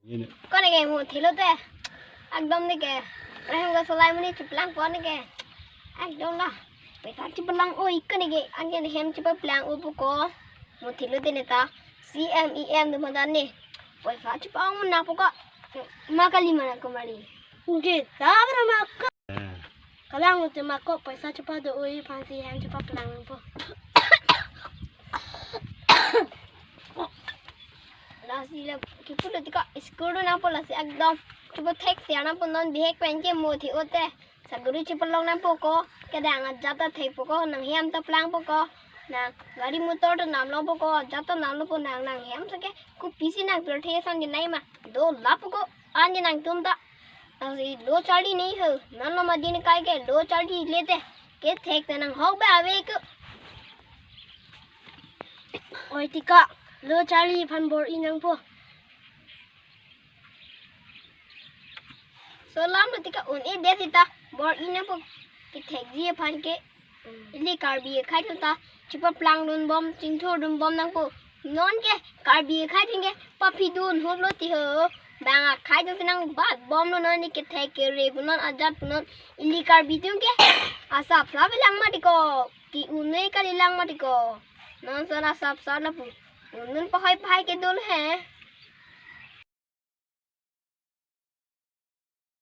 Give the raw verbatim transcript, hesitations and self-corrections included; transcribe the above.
Ko neke mo thilo te. Ekdom neke. Rehem ko solai muni chiplang ko neke. Ekdom la. Paisa chiplang oi ko neke. Anke hem chiplang o po ko. Mo thilo te neta. C M E M do madan ne. Paisa chiplang mo na po ko. Ma kali mana ko mari. Nge ta bra ma ko. Kalang mo te ma ko paisa chipa do oi aphan si hem chiplang po. Lasi le kipu le tika school do nangpo lasi ekdom. Kipu thek siar nangpo non bihek pen ke mo thi o te. Saguri chipalong nangpo ko. Kedang ajat ta thek po ko nang hem ta plang po ko. Nang gari motor ta namlo po ko. Ajat ta namlo po nang nang hem sake. Kopisi nang pirthe ason ke nai ma. Do la po ko. Anke nangtum ta. Lasi lo charli nei ho. Non lo ma din kai ke lo charli le te. Kethek te nang hok ba ave ko. Oi tika, lo charli aphan bor-i nangpo. So lam lo tika un-e det sita bor-i nangpo. Kethekji aphan ke. Ili Karbi akhai atum ta chipaplang dun bom, chingthur dun bom nangpo. Non ke Karbi akhai atum ke paphi dun hup lo ti ho. Bang akhai atum si nang bat bom lo non, ili kethek kere pu non, ajat pu non. Ili Karbi atum ke asap sap lang mati ko. Ki un noi kali lang mati ko. Non son asap sap lapu. Un non pahai pahai ke dul he.